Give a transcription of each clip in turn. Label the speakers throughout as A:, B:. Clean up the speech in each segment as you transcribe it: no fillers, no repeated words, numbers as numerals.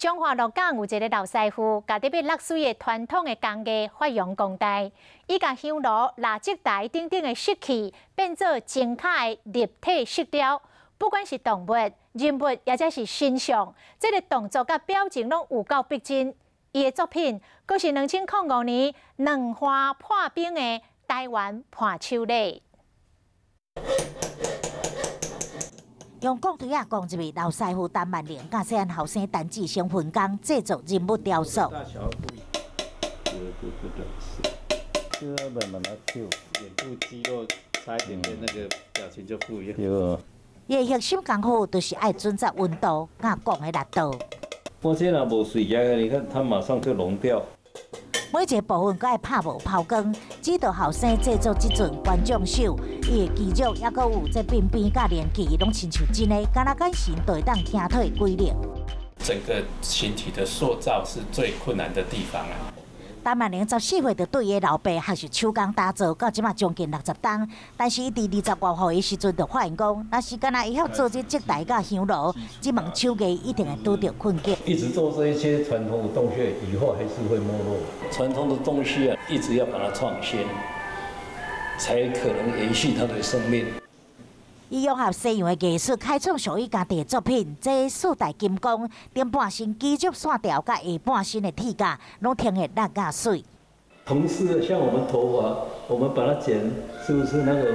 A: 彰化鹿港有一个老師傅，共這欲落水的傳統的工藝發揚光大，伊共香爐、蠟燭台等等的飾器變做精巧的立體飾雕，不管是動物、人物，抑者是神像，這个動作佮表情攏有夠逼真。伊的作品，閣是2005年兩岸破冰的台灣伴手禮。
B: 用鋼槌仔講入去，老師傅陳萬玲佮細漢後生陳志生分工製作人物雕塑。
C: 大小不一樣。對對對對，就要慢慢來跳，
D: 臉部肌肉差一點點，那個表情就不一樣。
C: 對。
B: 伊的核心功夫就是愛準節溫度佮鋼的力度。
C: 我這若無水壓，你看它馬上就融掉。
B: 每一个部分閣愛拍磨拋光，指導後生製作這尊觀眾手，伊的肌肉抑閣有這邊邊佮連結，攏親像真的，敢若眼神就會當聽出鬼靈。
D: 整個形體的塑造是最困難的地方啊。
B: 陳萬玲14歲就對伊的老爸學習手工打造，到這馬將近60冬。但是伊佇20外歲的時陣就發現講，若是干焦會曉做這燭台佮香爐，這門手藝一定會拄著困境。
C: 一直做這一些傳統的東西，以後還是會沒落。傳統的東西啊，一直要把它創新，才可能延續它的生命。
B: 伊融合西洋的藝術，開創屬於家己的作品。這四大金剛，頂半身肌肉線條，佮下半身的鐵甲，攏呈現辣佮媠。
C: 同時，像我們頭髮，我們把它剪，是不是那個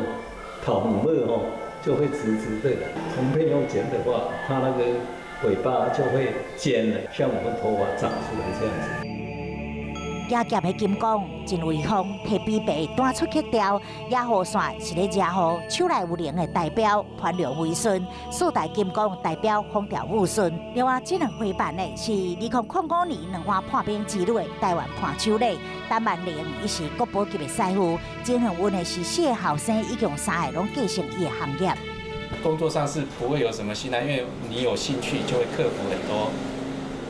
C: 頭毛哦，就會直直的。銅片用剪的話，它那個尾巴就會尖的，像我們頭髮長出來這樣子。
B: 舉劍的金剛真威風，提筆白彈出曲調，野雨傘是咧惹雨，手內有靈的代表番龍為順，四大金剛代表風調雨順。另外，這兩花瓣呢是2005年兩岸破冰之旅的台灣伴手禮。陳萬玲伊是國寶級的師傅，真幸運的是四个後生一共三个攏繼承伊的行業。
D: 工作上是不會有什麼困難，因為你有興趣就會克服很多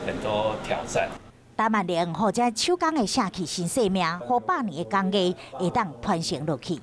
D: 很多挑戰。
B: 陳萬玲予這手工的寫起新生命，予百年的工藝會當傳承落去。